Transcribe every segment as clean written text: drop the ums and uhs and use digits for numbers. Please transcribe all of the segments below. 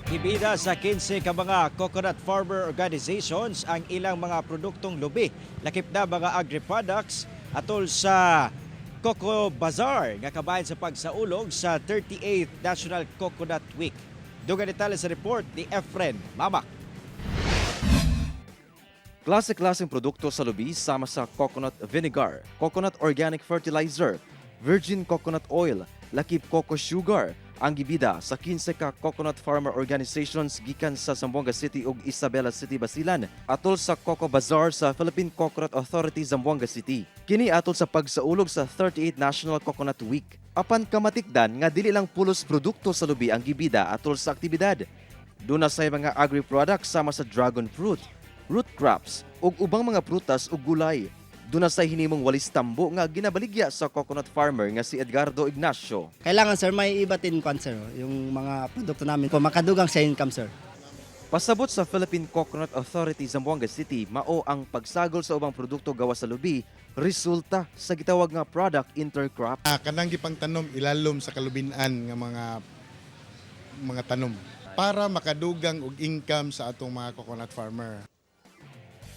Gibida sa 15 ka mga coconut farmer organizations ang ilang mga produktong lubi, lakip na mga agri-products, atol sa Coco Bazaar nga kabahin sa pagsaulog sa 38th National Coconut Week. Dugang detalye sa report ni Efren Mamak. Klase-klaseng produkto sa lubi sama sa coconut vinegar, coconut organic fertilizer, virgin coconut oil, lakip coco sugar, ang gibida sa 15 ka coconut farmer organizations gikan sa Zamboanga City ug Isabela City, Basilan, atol sa Coco Bazaar sa Philippine Coconut Authority, Zamboanga City. Kini atol sa pagsaulog sa 38 National Coconut Week. Apan kamatikdan nga dili lang pulos produkto sa lubi ang gibida atol sa aktibidad. Duna say mga agri-products sama sa dragon fruit, root crops ug ubang mga prutas ug gulay. Duna say hinimong walis tambo nga ginabaligya sa coconut farmer nga si Edgardo Ignacio. Kailangan, sir, may iba din kwan, sir, oh, yung mga produkto namin kung makadugang sa income, sir. Pasabot sa Philippine Coconut Authority, Zamboanga City, mao ang pagsagol sa ubang produkto gawas sa lubi resulta sa gitawag nga product intercrop. Kanang gipangtanom ilalom sa kalubinan nga mga tanom para makadugang og income sa atong mga coconut farmer.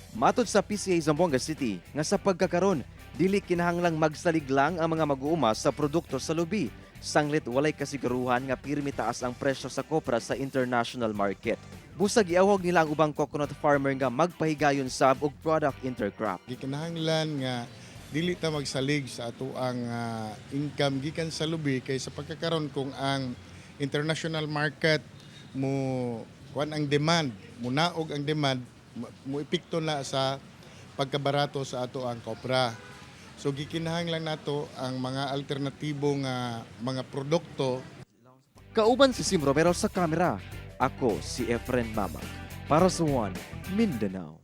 Matod sa PCA Zamboanga City nga sa pagkakaron dili kinahanglang magsalig lang ang mga mag-uuma sa produkto sa lubi sanglit walay kasiguruhan nga pirmi taas ang presyo sa kopra sa international market. Busag giawhag nila ang ubang coconut farmer nga magpahigayon sab og product intercrop. Gikinahanglan nga dili ta magsalig sa atoang income gikan sa lubi kay sa pagkakaron, kung ang international market mo kuan ang demand, munaog ang demand, mo epekto na sa pagkabarato sa atoang kopra. So gikinahanglan nato ang mga alternatibo nga mga produkto. Kauban si Sim Romero sa kamera. Ako si Efren Mamak. Para sa One Mindanao.